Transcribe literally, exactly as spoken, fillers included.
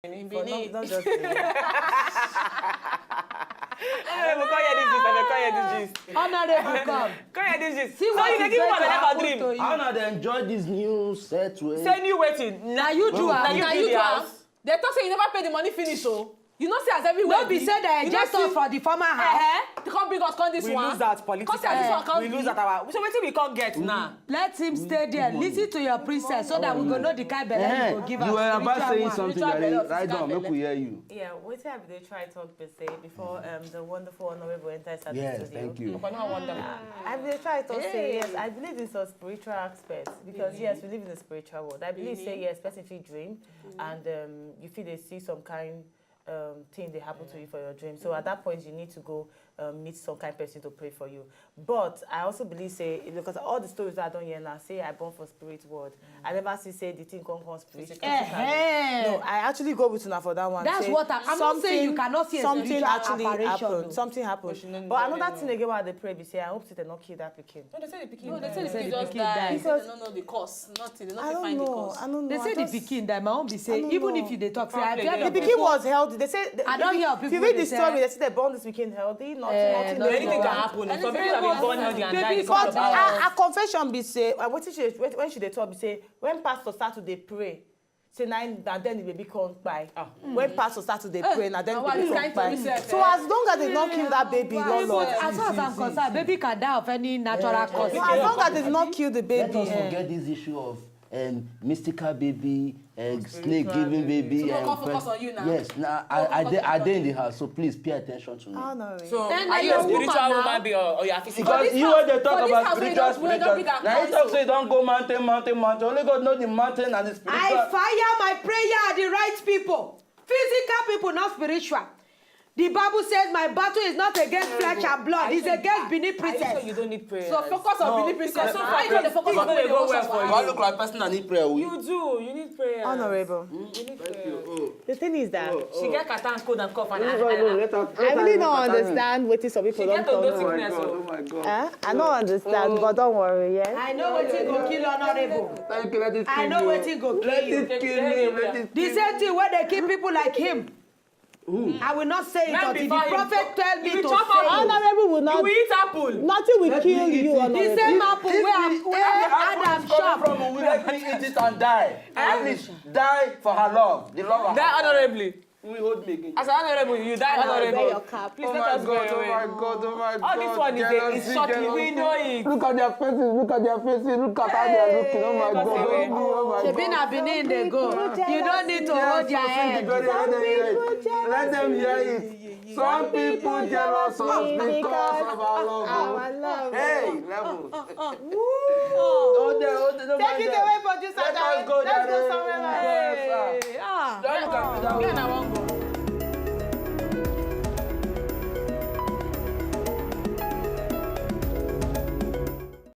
In For not, Benin. Not just Benin. Honorable, come hear this gist. Abeg, come hear this gist. Honorable, come. Come hear this gist. See So what you dey is give going woman to belle for happen dream. I wanna dey enjoy this new set wey. Say new wetin? Na you do Na am. you Na build you the do am. house. They talk say you never pay the money finish o. You know say as everywhere No be say they you know eject us see- for the former house. Eh, they come bring us come this We one. lose that politically. Come say this one come We lose that our. So wetin we come get now? Let him stay there. Listen to your princess so that we go know the kind belle Eh, you go give you were am. about Spiritual saying one. something, Spiritual Jare. belle, Right on, physical make we belle. Hear you. Yeah, wetin I be dey try talk be say before um, the wonderful honorable enters at Yes, the studio. Thank you. But no wonder. I be dey try talk say yes, I believe in some spiritual aspects because yes, we live in the spiritual world. I believe say yes, person fit dream and um, you fit dey see some kind um, thing dey happen to you for your dream. So at that point, you need to go um, meet some kind person to pray for you. But I also believe say because all the stories I don hear now say I born for spirit world. I never see say the thing come come spirit. Eh, eh. No, I actually go with una for that one. That's Say what I- I'm not saying you something- cannot see a something spiritual actually apparition, happened. though. Something happened. But she no But know another the thing again, why I dey pray be say I hope say they no kill that pikin. No, they say the pikin. No, they died. say the Say pikin the just pikin die. died. They say they no know the cause. Nothing. They no I fit don't find the know. cause. I don't know. They I say the just- pikin die. My own be say I don't even know. if you dey talk, say I Probably tell they your The don't pikin people. Was healthy. They say the, I don't hear if people you read dey the say- story, they say they born this pikin healthy, nothing, Eh, nothing. nothing. Anything can happen. Some people have been born healthy and die in a Baby couple of But father. hours. her, her confession be say uh, wetin she when, when she dey talk be say when pastor start to dey pray, say na him- na then the baby come kpai. When pastor start to dey pray, na then the Our baby come kind tori kpai. sef, So eh. as long as they no kill that baby, But lolo. as far as I'm concerned, baby can die of any natural cause. No, as long as they no kill the baby. Let us Eh. Forget this issue of um, mystical baby, uh, snake giving baby. So um, come focus on you now. Yes, now I, I, dey, I dey in the house, so please pay attention to me. Honorary. So And are I you a am woman spiritual now. woman be or, or you are physical? Because This you house- wey dey talk for this about house, we spiritual, don't- we don't spiritual. bring am Now you come talk so. Say you don go mountain, mountain, mountain. Only God know the mountain and the spiritual. I fire my prayer at the right people. Physical people, not spiritual. The Bible says my battle is not against flesh and blood, it's against Benin Are you sure princess. You don't need prayer. So focus on No. Benin princess. So focus on the focus on the emotions for Do I look like person that need prayer? We. You do. You need prayer. Honorable. You need prayer. The thing is that She get kata and cold and cough and No, no, no, let her- I let her really do don't her understand what is some She people get don't those talk. Oh my sickness. God, Oh. oh my God. Eh? I don't understand, but don't worry, yes. I know wetin go kill honorable. Thank you, let it kill I know me. Wetin go kill Let you. it kill me. Let it The same thing wey dey kill people like him. I will not say it Not until the before you- prophet tell me you to chop say apple. it. Honorable will not. You eat apple. Nothing will Let kill me eat you, it. The Honorable. same apple wey If wey the apple Adam is coming chop. From, will let me eat it and die. At least die for her love. The love of Die her. Honorably. We hold me again. As an honorable, you die I'll wear honorable. Your cap. Please Oh let my us go God, oh away. My God, oh my God. All this one is a- is Jealousy, shortly. jealousy. We know it. Look at their faces, look at their faces, look at how they are looking. Oh my God, oh my God. Shebi na Benin dey go. You don't need to hold their hand. Let them hear it. Let them hear it. Some people jealous us because of our love. Our love. Hey, level. Take it away, producer. Let us go, Let's go Jare. somewhere else. Yes, sir. Hey, ah. Don't look at me that Me way. and I wan